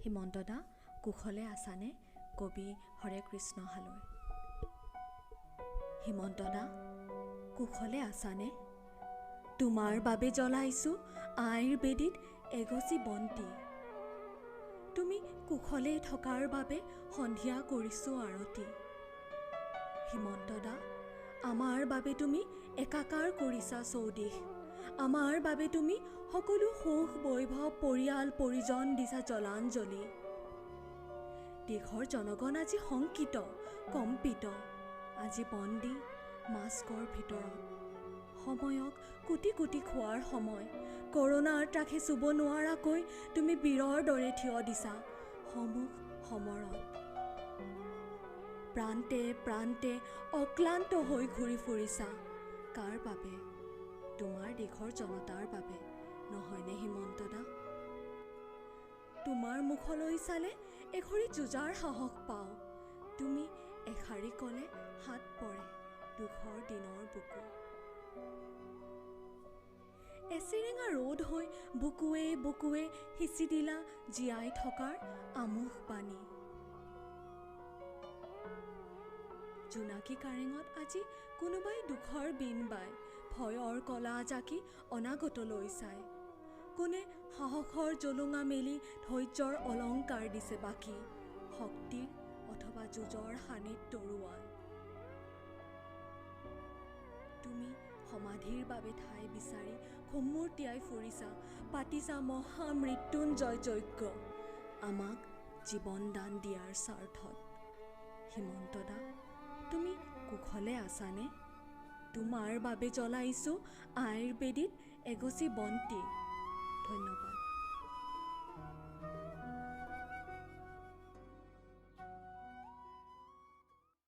হিমন্ত দা, কুশলে আছানে? কবি হৰেকৃষ্ণ হালৈ। হিমন্ত দা, কুশলে আছানে? তোমাৰ বাবে জ্বলাইছোঁ আইৰ বেদীত এগছি বন্তি। তুমি কুশলে থকাৰ বাবে সন্ধিয়া কৰিছোঁ আৰতি। হিমন্ত দা, আমাৰ বাবে তুমি একাকাৰ কৰিছা চৌদিশ। আমাৰ বাবে তুমি সকলো সুখ বৈভৱ পৰিয়াল পৰিজন দিছা জলাঞ্জলি। দেশৰ জনগণ আজি শংকিত, কম্পিত, আজি বন্দী মাস্কৰ ভিতৰত। সময়ক কুটি কুটি খোৱাৰ সময়, কৰোণাৰ ত্ৰাসে চুব নোৱাৰাকৈ তুমি বীৰৰ দৰে থিয় দিছা সমুখ সমৰত। প্ৰান্তে প্ৰান্তে অক্লান্ত হৈ ঘূৰি ফুৰিছা, কাৰ বাবে? তোমাৰ দেশৰ জনতাৰ বাবে নহয়নে হিমন্ত দা? তোমাৰ মুখলৈ চালে এঘড়ী যুঁজাৰ সাহস পাওঁ, তুমি এষাৰি ক'লে হাত পৰে দুখৰ দিনৰ বুকু। এচিৰেঙা ৰ'দ হৈ বুকুৱে বুকুৱে সিঁচি দিলা জীয়াই থকাৰ আমোঘ বাণী। জোনাকী কাৰেঙত আজি কোনোবাই দুখৰ বীণ বায়, ভয়ৰ কলা জাকি অনাগতলৈ চায়। কোনে সাহসৰ জলুঙা মেলি ধৈৰ্যৰ অলংকাৰ দিছে বাকী, শক্তিৰ অথবা যুঁজৰ শানিত তৰোৱাল। তুমি সমাধিৰ বাবে ঠাই বিচাৰি ঘুমুৰটিয়াই ফুৰিছা, পাতিছা মহামৃত্যুঞ্জয় যজ্ঞ আমাক জীৱন দান দিয়াৰ স্বাৰ্থত। হিমন্ত দা, তুমি কুশলে আছানে? তোমাৰ বাবে জ্বলাইছোঁ আইৰ বেদীত এগছি বন্তি। ধন্যবাদ।